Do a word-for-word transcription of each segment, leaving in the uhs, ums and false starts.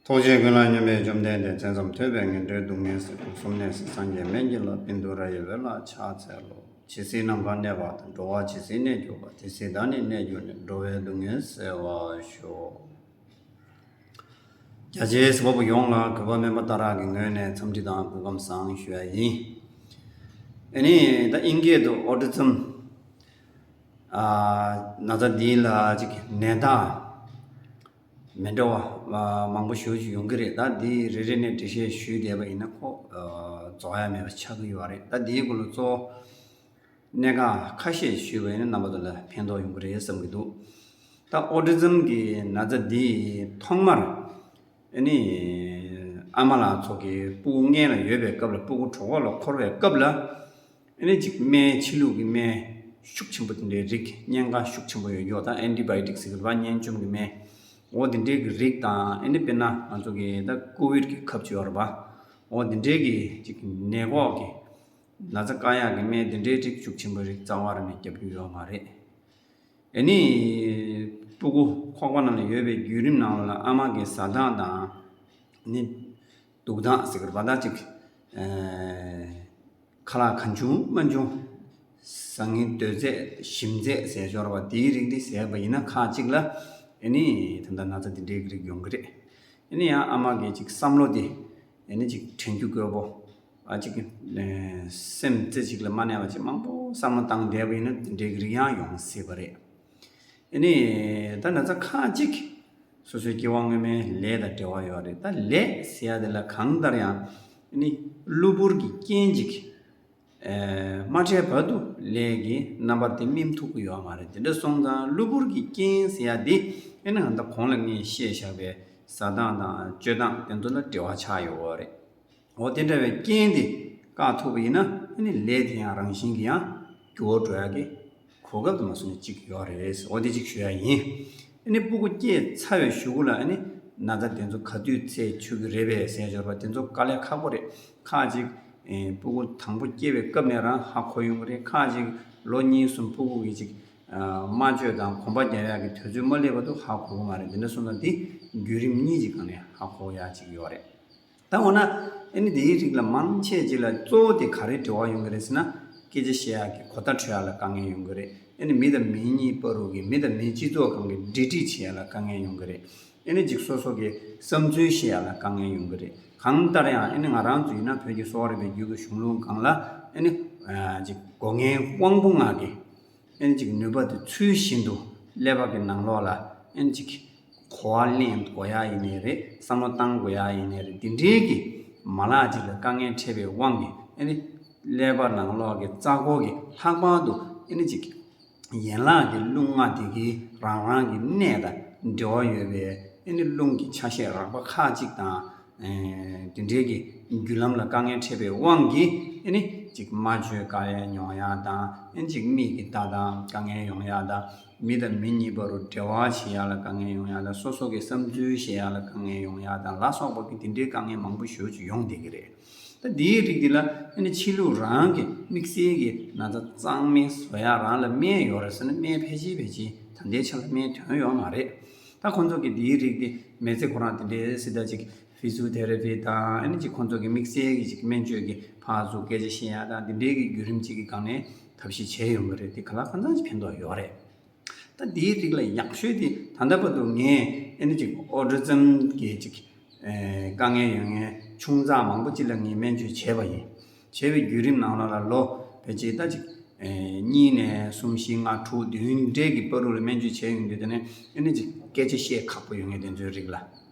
ཐུགས་རྗེ་ཀུན་ལ་སྙོམས་པའི་བཅོམ་ལྡན་འདས། མཚན་ཙམ་ཐོས་པས་ངན་འགྲོའི་སྡུག་བསྔལ་སེལ། དུག་གསུམ་ནད་སེལ་སངས་རྒྱས་སྨན་གྱི་བླ། པཎ་ཌཱུརྱ་ཡི་འོད་ལ་ཕྱག་འཚལ་ལོ། ཇི་སྲིད་ནམ་མཁའ་གནས་པ་དང་། འགྲོ་བ་ཇི་སྲིད་གནས་གྱུར་པ། དེ་སྲིད་བདག་ནི་གནས་གྱུར་ནས། འགྲོ་བའི་སྡུག་བསྔལ་སེལ་བར་ཤོག། རྒྱ་ཆེའི་གཟིགས་པ་པོ་ཡོངས་ལ་གུས་པ་སྨན་པ་ཏཱ་ར་གི་ངོས་ནས་འཚམས་འདྲི་དང་སྐུ་ཁམས་བཟང་ཞུ་ཡ་ཡིན། ཨ་ནི་ད་ཨིན་སྐད་དུ་ཨོ་ཊི་ཛིམ། ཨ། ན་ཚ་འདི་ལ་ཅིག་ནད་རྟགས་མི་འདྲ་བ་མང་པོ་ཞེ་པོ་ཅིག་ཡོང་གི་རེད། ད་འདི་རེ་རེ་ནས་འགྲེལ་བཤད་ཞུས་བསྡད་པ་ཡིན་ན་ཁོ་རྫོགས་ཡ་མེད་པ་ཆགས་ཀྱི་ཡོད་རེད། ད་འདིའི་སྐོར་ལ་གཙོ་བོ་གནད་འགག་ཁ་ཤས་ཞུས་པ་ཡིན་ན་རྣམ་པ་ཚོ་ལ་ཕན་ཐོགས་ཡོང་གི་རེད་བསམ་གྱི་འདུག། ད་ཨོ་ཊི་ཛིམ་གྱི་ན་ཚ་འདི་ཐོག་མར་ཨ་ནི་ཨ་མ་ལགས་ཚོ་གི་སྤུ་གུ་མངལ་ལ་ཡོད་པའི་སྐབས་ལ། སྤུ་གུ་གྲོད་ཁོག་ལ་འཁོར་བའི་སྐབས་ལ། ཨ་ནི་ཅིག་སྨན། ཕྱི་ལུགས་ཀྱི་སྨན་ཤུགས་ཆེན་པོ་དེ་འདྲའི་རིགས། གཉན་ཁ་ཤུགས་ཆེན་པོ་ཡོད་ཡོད། ད་ཨན་ཊི་བྷའི་ཡོ་ཊིག་ཟེར་གི་རེད་པ། གཉན་གཅོང་གི་སྨན། འོ་དེ་འདྲའི་གི་རིགས་དང་། ཨ་ནི་དཔེར་ན་ང་ཚོ་གི་ད་ཀོ་ཝིཌ་གི་ཁབ་ཅིག་ཡོད་རེད་པ། འོ་དེ་འདྲའི་གི་ཅིག་ནད་འགོག་གི་ན་ཚ་བཀག་ཡག་གི་སྨན་དེ་འདྲའི་རིགས་ཤུགས་ཆེན་པོ་རིགས་རྩ་བ་རང་ནས་རྒྱག་རྒྱུ་ཡོད་མ་རེད། ཨ་ནི་སྤུ་གུ་ཁོག་པ་ནང་ལ་ཡོད་པའི་བརྒྱུད་རིམ་ནང་ལ་ཨ་མ་གི་བཟའ་སྟངས་དང་། ཨ་ནི་འདུག་སྟངས་ཟེར་གི་རེད་པ། ད་ཅིག་ཨ། ཁ་ལག་གང་བྱུང་མང་བྱུང་ཟ་མཁན། སྡོད་ཚད་ཞིམ་ཚད་ཟེར་ཡ་ཅིག་ཡོད་རེད་པ། དེའི་རིགས་དེ་ཟས་པ་ཡིན་ན་ཁག་ཅིག་ལ་ཨ་ནི་ད་ལྟ་ན་ཚ་དེ་འདྲའི་རིགས་ཡོང་གི་རེད། ཨ་ནི་ཡང་ཨ་མ་གི་ཅིག་བསམ་བློ་དེ་ཨ་ནི་ཅིག་དྲན་རྒྱུ་དགོས་པོ། ཨ་ཅིག་ཨ། སེམས་རྩེ་གཅིག་ལ་མ་གནས་པ་ཅིག་མང་པོ་བསམ་བློ་བཏང་བསྡད་པ་ཡིན་ན་དེ་འདྲའི་རིགས་ཡང་ཡོང་སྲིད་པ་རེད། ཨ་ནི་ད་ན་ཚ་ཁག་ཅིག་སོ་སོའི་སྐྱེ་བ་སྔོན་མའི་ལས་དང་འབྲེལ་བ་ཡོད་རེད། ད་ལས་ཟེར་ཡ་དེ་ལ་གང་ལྟར་ཡང་ཨ་ནི་གློ་བུར་གྱི་རྐྱེན་ཅིག་ཨ། མ་འཕྲད་བར་དུ་ལས་ཀྱི་རྣམ་པ་དེ་སྨིན་ཐུབ་ཀྱི་ཡོད་མ་རེད། དེ་འདྲ་སོང་ཙང་གློ་བུར་གྱི་རྐྱེན་ཟེར་ཡ་དེ་ཨ་ནི་ང་ད་གོང་ལ་ངས་བཤད་བཞག་པའི་བཟའ་སྟངས་དང་སྤྱོད་སྟངས་དེ་ཚོ་ལ་འབྲེལ་བ་ཆགས་ཡོད་རེད། འོ་དེ་འདྲ་བའི་རྐྱེན་དེ་བཀག་ཐུབ་པ་ཡིན་ན་ཨ་ནི་ལས་དེ་ཡང་རང་བཞིན་གྱིས་ཡང་འགྱུར་བ་འགྲོ་ཡག་གི་གོ་སྐབས་དུ་མ་སོང་ནས་གཅིག་ཡོད་རེད། འོ་དེ་གཅིག་ཞུ་ཡ་ཡིན། ཨ་ནི་སྤུ་གུ་སྐྱེས་ཚར་བའི་གཞུག་གུ་ལ་ཨ་ནི་ན་ཚ་དེ་ཚོ་ག་དུས་ཚད་ཆོད་ཀྱི་རེད་པས་ཟེར་ཡ་ཅིག་ཡོད་རེད་པ། དེ་ཚོ་དཀའ་ལས་ཁག་པོ་རེད། ཁག་ཅིག་ཨེ། སྤུ་གུ་དང་པོ་སྐྱེས་པའི་སྐབས་ནས་རང་ཧ་གོ་ཡོང་གི་རེད། ཁག་ཅིག་ལོ་གཉིས་གསུམ་སྤུ་གུ་གི་ཅིག་ཨ། སྨྲ་བརྗོད་དང་གོམ་པ་རྒྱག་ཡག་གི་དུས་ཚོད་མ་སླེབས་བར་དུ་ཧ་གོ་གི་མ་རེད། དེ་འདྲ་སོང་ཙང་དེ་བརྒྱུད་རིམ་གཉིས་ཀྱི་སྒང་ནས་ཧ་གོ་ཡག་ཅིག་ཡོད་རེད། ད་འོ་ན་ཨ་ནི་དེའི་རིགས་ལ་མང་ཆེ་ཅིག་ལ་གཙོ་བོ་དེ་ག་རེ་འབྲེལ་བ་ཡོང་གི་རེད་ཟེར་ན། སྐད་ཆ་བཤད་ཡག་གི་གོ་བརྡ་འཕྲོད་ཡག་ལ་དཀའ་ངལ་ཡོང་གི་རེད། ཨ་ནི་མི་དང་མི་གཉིས་བར་དུ་གི། མི་དང་མི་སྤྱི་ཚོགས་སྒང་གི་འབྲེལ་འདྲིས་བྱེད་ཡག་ལ་དཀའ་ངལ་ཡོང་གི་རེད། ཨ་ནི་ཅིག་སོ་སོ་གི་བསམ་ཚུལ་བཤད་ཡག་ལ་དཀའ་ངལ་ཡོང་གི་རེད། གང་ལྟར་ཡང་ཨ་ནི་ང་རང་ཚོ་ཡིན་ན་བོད་ཀྱི་གསོ་བ་རིག་པའི་རྒྱུད་ཀྱི་གཞུང་ལུགས་སྒང་ལ་ཨ་ནི་ཅིག་སྒོ་ལྔའི་དབང་པོ་ལྔ་གི་ཨ་ནི་ཅིག་ནུས་པ་དེ་ཚུལ་བཞིན་དུ་ཀླད་པ་གི་ནང་ལོགས་ལ་ཨ་ནི་ཅིག་གོ་བ་ལེན་དགོས་ཡག་ཡིན་ནའི་རེད། བསམ་བློ་བཏང་དགོས་ཡག་ཡིན་ནའི་རེད། དེ་འདྲའི་གི་མ་ལག་ཅིག་ལ་དཀའ་ངལ་འཕྲད་པའི་དབང་གིས་ཨ་ནི་ཀླད་པ་ནང་ལོགས་ཀྱི་རྩ་འཁོར་གྱི་ལྷག་པར་དུ་ཨ་ནི་ཅིག་ཡན་ལག་གི་རླུང་ལྔ་དེ་གི་རང་རང་གི་གནས་དང་འབྲེལ་བ་ཡོད་པའི་ཨ་ནི་རླུང་གི་ཆ་ཤས་རགས་པ་ཁག་ཅིག་དང་། ཨེ། དེ་འདྲའི་གི་རྒྱུ་ལམ་ལ་དཀའ་ངལ་འཕྲད་པའི་དབང་གིས་ཨ་ནི་ཅིག་སྨྲ་བརྗོད་དཀའ་ལས་མྱོང་ཡག་དང་། ཨ་ནི་ཅིག་མིག་གིས་ལྟ་སྟངས་དཀའ་ངལ་ཡོང་ཡག་དང་། མི་དང་མི་གཉིས་བར་དུ་འབྲེལ་བ་བྱེད་ཡག་ལ་དཀའ་ངལ་ཡོང་ཡག་དང་། སོ་སོ་གི་བསམ་ཚུལ་བཤད་ཡག་ལ་དཀའ་ངལ་ཡོང་ཡག་དང་ལ་སོགས་པ་གི་དེ་འདྲའི་དཀའ་ངལ་མང་པོ་ཞེ་པོ་ཅིག་ཡོང་བསྡད་ཀྱི་རེད། ད་འདིའི་རིགས་འདི་ལ་ཨ་ནི་ཕྱི་ལུགས་རང་གི་དམིགས་བསལ་གྱི་ན་ཚ་གཙང་མའི་བཟོ་ཡག་རང་ལ་སྨན་ཡོད་རེད་ཟེར་ན། སྨན་ཕལ་ཆེར་ཕལ་ཆེར་ད་ལྟའི་ཆ་ལ་སྨན་ཐོན་ཡོད་མ་རེད། ད་ཁོང་ཚོ་གི་འདིའི་རིགས་འདི་མི་ཚེ་ཁོ་རང་དེ་འདྲའི་སྲིད་ད་ཅིག་ཕི་ཛི་ཡོ་ཐེ་ར་པི་དང་། ཨ་ནི་ཅིག་ཁོང་ཚོ་གི་དམིགས་བསལ་གྱི་ཅིག་སྨན་བཅོས་ཀྱི་ཕར་ཚུར་སྐད་ཆ་བཤད་ཡག་དང་། འདི་འདྲའི་གི་བརྒྱུད་རིམ་ཅིག་གི་སྒང་ནས་ཐབས་ཤེས་བྱས་ཡོང་གི་རེད། དེ་ག་ལ་གང་འཚམ་ཅིག་ཕན་ཐོགས་ཡོད་རེད། ད་འདིའི་རིགས་ལ་ཡག་ཤོས་དེ་ད་ལྟ་བར་དུ་ངས་ཨ་ནི་ཅིག་ཨོ་ཊི་ཛིམ་གྱི་ཅིག་ཨེ། དཀའ་ངལ་ཡོད་མཁན་ཆུང་ཙག་མང་པོ་ཅིག་ལ་ངས་སྨན་བཅོས་བྱས་པ་ཡིན། བྱས་པའི་བརྒྱུད་རིམ་ནང་ལོགས་ལ་ལོ་ཕལ་ཆེར་ད་ཅིག་ཨེ། གཉིས་ནས་གསུམ། བཞི། ལྔ། དྲུག། བདུན་འདྲའི་གི་བར་དུ་ལ་སྨན་བཅོས་བྱས་ཡོང་དུས། དེ་ནས་ཨ་ནི་ཅིག་སྐད་ཆ་བཤད་ཁག་པོ་ཡོད་མཁན་དེ་ཚོའི་རིགས་ལ།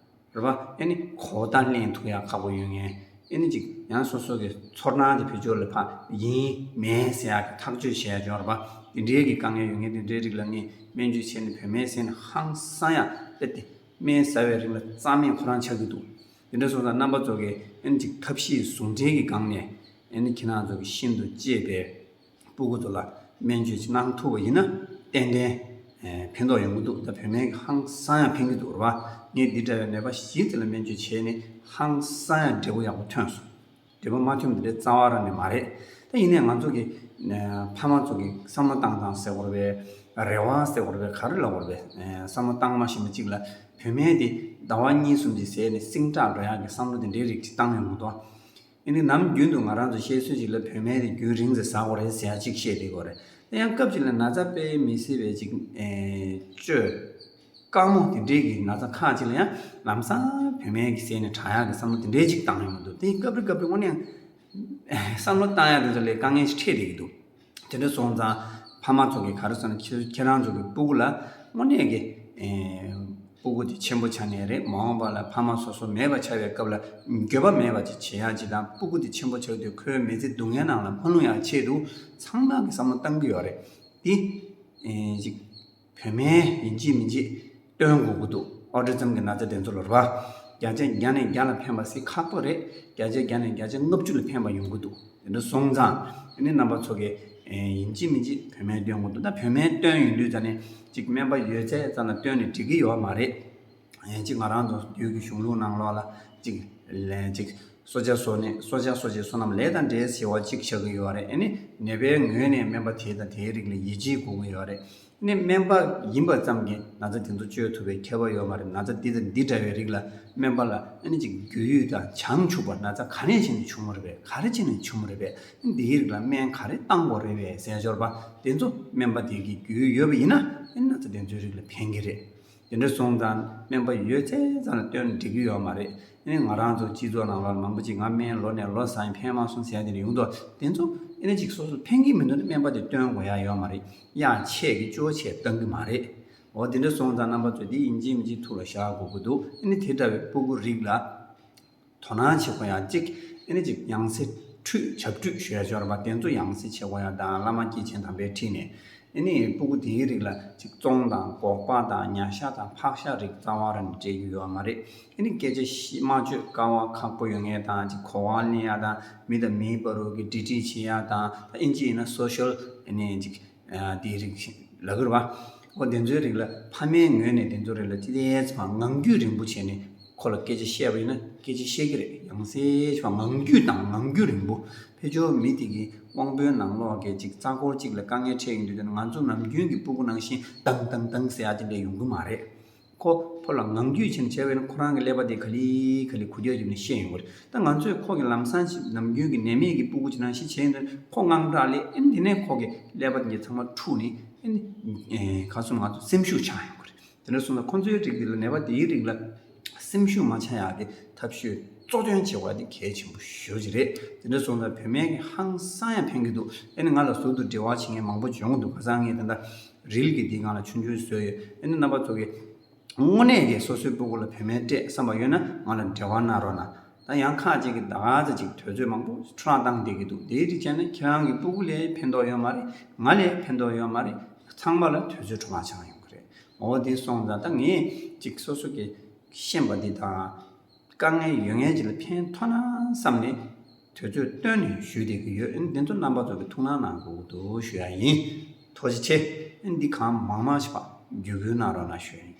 རེད་པ། ཨ་ནི་གོ་བརྡ་ལེན་ཐུབ་ཡག་ཁག་པོ་ཡོད་མཁན། ཨ་ནི་ཅིག་ཡང་སོ་སོ་གི་ཚོར་སྣང་དེ་བེད་སྤྱོད་ལ་ཕར་ཡིན་མིན་ཟེར་ཡག་གི་ཐག་གཅོད་བྱེད་ཡག་ཅིག་ཡོད་རེད་པ། དེ་འདྲའི་གི་དཀའ་ངལ་ཡོད་མཁན་དེ་འདྲའི་རིགས་ལ་ངས་སྨན་བཅོས་བྱས་ནས་བོད་སྨན་ཟས་ནས་ཧང་སང་ཡག་དཔེ་དེ། སྨན་ཟ་བའི་རིང་ལ་རྩ་མེད་ཁོ་རང་ཆགས་ཀྱི་འདུག། དེ་འདྲ་སོང་ཙང་རྣམ་པ་ཚོ་གིས་ཨ་ནི་ཅིག་ཐབས་ཤེས་ཟུང་འབྲེལ་གྱི་སྒང་ནས་ཨ་ནི་ཁྱེད་རང་ཚོ་གི་ཤིན་ཏུ་གཅེས་པའི་སྤུ་གུ་ཚོ་ལ་སྨན་བཅོས་ཅིག་གནང་ཐུབ་པ་ཡིན་ན་ཏན་ཏན་ཨེ། ཕན་ཐོགས་ཡོང་གི་འདུག། ད་བོད་སྨན་གྱིས་ཧང་སང་ཡག་ཕན་གྱི་འདུག་རེད་པ། ངས་འདི་འདྲ་བའི་ནད་པ་བཞི་དེ་ལ་སྨན་བཅོས་བྱས་ནས་ཧང་སང་ཡག་འབྲས་བུ་ཡག་པོ་ཐོན་སོང་། འབྲས་བུ་མ་ཐོན་པ་དེ་འདྲའི་རྩ་བ་རང་ནས་མ་རེད། ད་ཡིན་ནའི་ང་ཚོ་གི་ཨེ། ཕ་མ་ཚོ་གི་བསམ་བློ་བཏང་སྟངས་ཟེར་དགོས་རེད་པས། རེ་བ་ཟེར་དགོས་རེད་པས། ག་རེ་ལབ་དགོས་རེད་པས། ཨེ། བསམ་བློ་བཏང་མ་ཤེས་པ་གཅིག་ལ་བོད་སྨན་དེ་ ཟླ་བ་གཉིས་གསུམ་ཅིག་ཟད་ནས་སིང་ཏྲག་འགྲོ་ཡག་གི་བསམ་བློ་དེ་འདྲའི་རིགས་ཅིག་བཏང་ཡོང་གི་འདུག་ཨ་ནི་ནམ་རྒྱུན་དུ་ང་རང་ཚོ་བཤད་སྲོལ་ཅིག་ལ་བུད་མེད་དེ་རྒྱུན་རིང་ཙམ་ཟ་དགོས་རེད་ཟེར་ཡག་ཅིག་བཤད་བསྡད་ཀྱི་ཡོད་རེད། དེ་ཡང་སྐབས་ཅིག་ལ་ན་ཚ་དཔེ་མི་སྲིད་པའི་ཅིག་ཨེ་བཅོས་དཀའ་མོ་དེ་འདྲའི་གི་ན་ཚ་ཁག་ཅིག་ལ་ཡང་ལམ་སང་བུད་མེད་ཀྱི་ཟས་ནས་དྲག་ཡག་གི་བསམ་བློ་དེ་འདྲའི་ཅིག་བཏང་ཡོང་གི་འདུག་དེ་སྐབས་རེ་སྐབས་རེ་དངོས་གནས་བསམ་བློ་བཏང་ཡག་དེ་ཚོ་ལས་དཀའ་ངལ་ཞིག་འཕྲད་བསྡད་ཀྱི་འདུག་དེ་འདྲ་སོང་ཙང་ཕ་མ་ཚོ་གིས་ག་རེ་ཟེར་ན་ཁྱེད་ཁྱེད་རང་ཚོ་གི་སྤུ་གུ་ལ་དངོས་གནས་ཀྱི་ཨེ་སྤུ་གུ་དེ་ཆེན་པོ་ཆགས་ནའི་རེད། མ་འོངས་པ་ལ་ཕ་མ་སོ་སོ་མེད་པ་ཆགས་པའི་སྐབས་ལ་འགྱོད་པ་མེད་པ་ཅིག་བྱེད་ཡག་ཅིག་དང་། སྤུ་གུ་དེ་ཆེན་པོ་ཆགས་དུས་ཁོའི་མི་ཚེ་སྡུག་བསྔལ་ནང་ལ་མ་ལྷུང་ཡག་ཆེད་དུ་ཚང་མ་གིས་བསམ་བློ་བཏང་གི་ཡོད་རེད། དེ་ཨེ་ཅིག་བུད་མེད་ཡིན་གཅིག་མིན་གཅིག་སྟོན་དགོས་ཀྱི་འདུག་ཨོ་ཊི་ཛམ་གྱི་ན་ཚ་དེ་ཚོ་ལ་རེད་པ། བརྒྱ་ཆ་བརྒྱ་ནས་བརྒྱ་ལ་ཕན་པ་ཟེར་ཁག་པོ་རེད། བརྒྱ་ཆ་བརྒྱ་ནས་བརྒྱ་ཆ་ལྔ་བཅུ་ལ་ཕན་པ་ཡོང་གི་འདུག་དེ་འདྲ་སོང་ཙང་ཨ་ནི་རྣམ་པ་ཚོ་གིས་ཨེ་ཡིན་གཅིག་མིན་གཅིག་བུད་མེད་སྟོན་དགོས་འདུག་ད་བུད་མེད་སྟོན་ཡོང་དུས་ཙ་ནས་ཅིག་སྨན་པ་ཡོད་ཚད་ཙམ་ལ་སྟོན་ནས་འགྲིག་གི་ཡོད་མ་རེད། ཡང་ཅིག་ང་རང་ཚོ་བོད་ཀྱི་གཞུང་ལུགས་ནང་ལོགས་ལ་ཅིག་ལན་ཅིག་གསོ་བྱ་གསོ་ནས་གསོ་བྱ་གསོ་བྱེད་བསོད་ནམས་ལས་དང་འབྲས་ཟེར་བ་ཅིག་བཞག་གི་ཡོད་རེད། ཨ་ནི་ནད་པའི་ངོས་ནས་སྨན་པ་དེ་དང་དེའི་རིགས་ལ་ཡིད་ཆེས་དགོས་ཀྱི་ཡོད་རེད། ཨ་ནི་སྨན་པ་ཡིན་པ་ཙམ་གྱིས་ན་ཚ་དེ་ཚོ་བཅོས་ཐུབ་པའི་ཁྱད་པར་ཡོད་མ་རེད། ན་ཚ་འདི་དང་འདི་འདྲ་བའི་རིགས་ལ་སྨན་པ་ལ་ཨ་ནི་ཅིག་རྒྱུས་ཡོད་དང་བྱང་ཆུབ་པ། ན་ཚ་ག་ནས་བྱས་ནས་བྱུང་བ་རེད་པས། ག་རེ་བྱས་ནས་བྱུང་བ་རེད་པས། ཨ་ནི་འདིའི་རིགས་ལ་སྨན་ག་རེ་བཏང་དགོས་རེད་པས་ཟེར་འབྱོར་པ་དེ་ཚོ་སྨན་པ་དེ་གིས་རྒྱུས་ཡོད་པ་ཡིན་ན་ཨ་ནི་ན་ཚ་དེ་ཚོའི་རིགས་ལ་ཕན་གྱི་རེད། དེ་འདྲ་སོང་ཙང་སྨན་པ་ཡོད་ཚད་ཙམ་ལ་སྟོན་འགྲིག་གི་ཡོད་མ་རེད། ཨ་ནི་ང་རང་ཚོ་སྤྱི་ཚོགས་ནང་ལ་མང་པོ་ཅིག་ང་སྨན་ལོ་ནས་ལོ་ཟ་ཡིན་ཕན་མ་སོང་ཟེར་ཡ་དེ་འདྲ་ཡོང་དུས་དེ་ཚོ་ཨ་ནི་ཅིག་སོ་སོར་ཕན་གྱི་མི་འདུག་ན་སྨན་པ་དེ་སྟོན་དགོས་ཡ་ཡོད་མ་རེད། གཡག་ཆད་ཀྱི་ཅོ་ཆས་བཏང་གི་མ་རེད། འོ་དེ་འདྲ་སོང་ཙང་རྣམ་པ་ཚོས་དེ་ཡིན་གཅིག་མིན་གཅིག་ཐུགས་ལ་བཞག་དགོས་ཀྱི་འདུག་ཨ་ནི་དེ་འདྲ་བའི་སྤུ་གུ་རིགས་ལ་དོ་སྣང་བྱེད་དགོས་ཡ་གཅིག་ཨ་ནི་ཅིག་ཡང་སེ་ཁྲུས་བྱབས་ཁྲུས་ཞུ་ཡ་ཅིག་ཡོད་རེད་པ། དེ་ཚོ་ཡང་སེ་བྱེད་དགོས་ཡ་དང་བླ་མ་སྐྱེས་ཆེན་དམ་པའི་ཁྲིད་ནས། ཨ་ནི་སྤུ་གུ་དེའི་རིགས་ལ་ཅིག་བཙོང་དང་སྒོག་པ་དང་ཉ་ཤ་དང་ཕག་ཤ་རིགས་རྩ་བ་རང་སྤྲད་རྒྱུ་ཡོད་མ་རེད། ཨ་ནི་སྐད་ཆ་བཤད་སྨྲ་བརྗོད་དཀའ་བ་ཁག་པོ་ཡོད་མཁན་དང་། ཅིག་གོ་བ་ལེན་ཡ་དང་། མི་དང་མིའི་བར་དུ་གི་འབྲེལ་འདྲིས་བྱེད་ཡ་དང་། ད་ཨིན་ཇི་ཡིན་ན་སོ་ཤལ་ཨ་ནི་ཅིག་ཨ་དེའི་རིགས་ལབ་ཀྱི་རེད་པ། ཨོ་དེ་ཚོའི་རིགས་ལ་ཕ་མའི་ངོས་ནས་དེ་ཚོའི་རིགས་ལ་ཅི་ལས་ཚེ་ངང་རྒྱུད་རིང་པོ་བྱས་ནས་ཁོ་ལ་སྐད་ཆ་བཤད་པ་ཡིན་ན་སྐད་ཆ་བཤད་ཀྱི་རེད། ཡང་སེ་ཞིག་ངང་རྒྱུད་དང་ངང་རྒྱུད་རིང་པོ། ཕལ་ཆེར་མི་དེ་གི་དབང་པོའི་ནང་ལོགས་ཀྱི་ཅིག་རྩ་འཁོར་གཅིག་ལ་དཀའ་ངལ་འཕྲད་ཡོང་དུས་དེ་ང་ཚོ་ནམ་རྒྱུན་གྱི་སྤུ་གུ་ནང་བཞིན་ཏང་ཏང་ཏང་ཟེར་ཡ་དེ་འདྲ་ཡོང་གི་མ་རེད། ཁོ་ཁོ་ལ་ངང་རྒྱུད་བྱས་ནས་བྱས་པ་ཡིན་ན་ཁོ་རང་གི་ཀླད་པ་དེ་ག་ལེ་ག་ལེ་གུ་རྒྱག་བརྒྱབ་ནས་བཤད་ཡོང་གི་རེད། ད་ང་ཚོས་ཁོ་གི་ལམ་སང་ཅིག་ནམ་རྒྱུན་གྱི་ནད་མེད་ཀྱི་སྤུ་གུ་ཅིག་ནང་བཞིན་བྱས་ཡོང་དུས་ཁོ་དངངས་སྐྲག་སླེབས། ཨ་ནི་དེ་ནས་ཁོ་གི་ཀླད་པ་དེ་ཚང་མ་འཁྲུགས་ནས་ཨ་ནི་ཁ་སུམ་ང་ཚོ་སེམས་ཤུགས་ཆག་ཡོང་གི་རེད། དེ་འདྲ་སོང་ཙང་ཁོ་ཚོའི་རིགས་དེ་ལ་ནད་པ་དེའི་རིགས་ལ་སེམས་ཤུགས་མ་ཆག་ཡག་གི་ཐབས་ཤེས་གཙོ་དོན་བྱེད་དགོས་པ་དེ་གལ་ཆེན་པོ་ཞེ་པོ་ཅིག་རེད། དེ་འདྲ་སོང་ཙང་བུད་མེད་ཀྱི་ཧང་སང་ཡང་ཕན་གྱི་འདུག་ཨ་ནི་ང་ལ་ཟུར་དུ་འབྲེལ་བ་བྱེད་མཁན་མང་པོ་བྱུང་འདུག་ཁ་སང་ངས་ད་ལྟ་རིལ་གྱི་འདི་སྒང་ལ་ཆུང་ཆུང་བཟོས་ཡོད། ཨ་ནི་རྣམ་པ་ཚོ་གིས་དངོས་གནས་ཀྱི་སོ་སོའི་སྤུ་གུ་ལ་བུད་མེད་སྤྲད་བསམ་པ་ཡོད་ན་ང་ལ་འབྲེལ་བ་གནང་རོགས་གནང་། ད་ཡང་ཁག་ཅིག་གིས་ད་ག་ཚོད་ཅིག་དུས་ཚོད་མང་པོ་འཕྲོ་བརླག་བཏང་བསྡད་ཀྱི་འདུག་དེའི་རིགས་བྱས་ན་ཁྱེད་རང་གི་སྤུ་གུ་ལ་ཕན་ཐོགས་ཡོད་མ་རེད། ང་ལ་ཕན་ཐོགས་ཡོད་མ་རེད། ཚང་མ་ལ་དུས་ཚོད་འཕྲོ་བརླག་ཆགས་ཡོང་གི་རེད། འོ་དེ་སོང་ཙང་ད་ངས་ཅིག་སོ་སོ་གི་ཤེས་པ་འདི་དང་དཀའ་ངལ་ཡོད་མཁན་ཅིག་ལ་ཕན་ཐོགས་ན་བསམ་ནས་དུས་ཚོད་བཏོན་ནས་ཞུས་བསྡད་ཀྱི་ཡོད། འདི་ཚོ་རྣམ་པ་ཚོ་གི་ཐུགས་སྣང་གནང་དགོས་ཀྱི་འདུག་ཞུ་ཡ་ཡིན། ཐུགས་རྗེ་ཆེ། འདི་གང་མང་མང་ཞིག་བརྒྱུད་སྐུལ་གནང་རོགས་གནང་ཞུ་ཡ་ཡིན།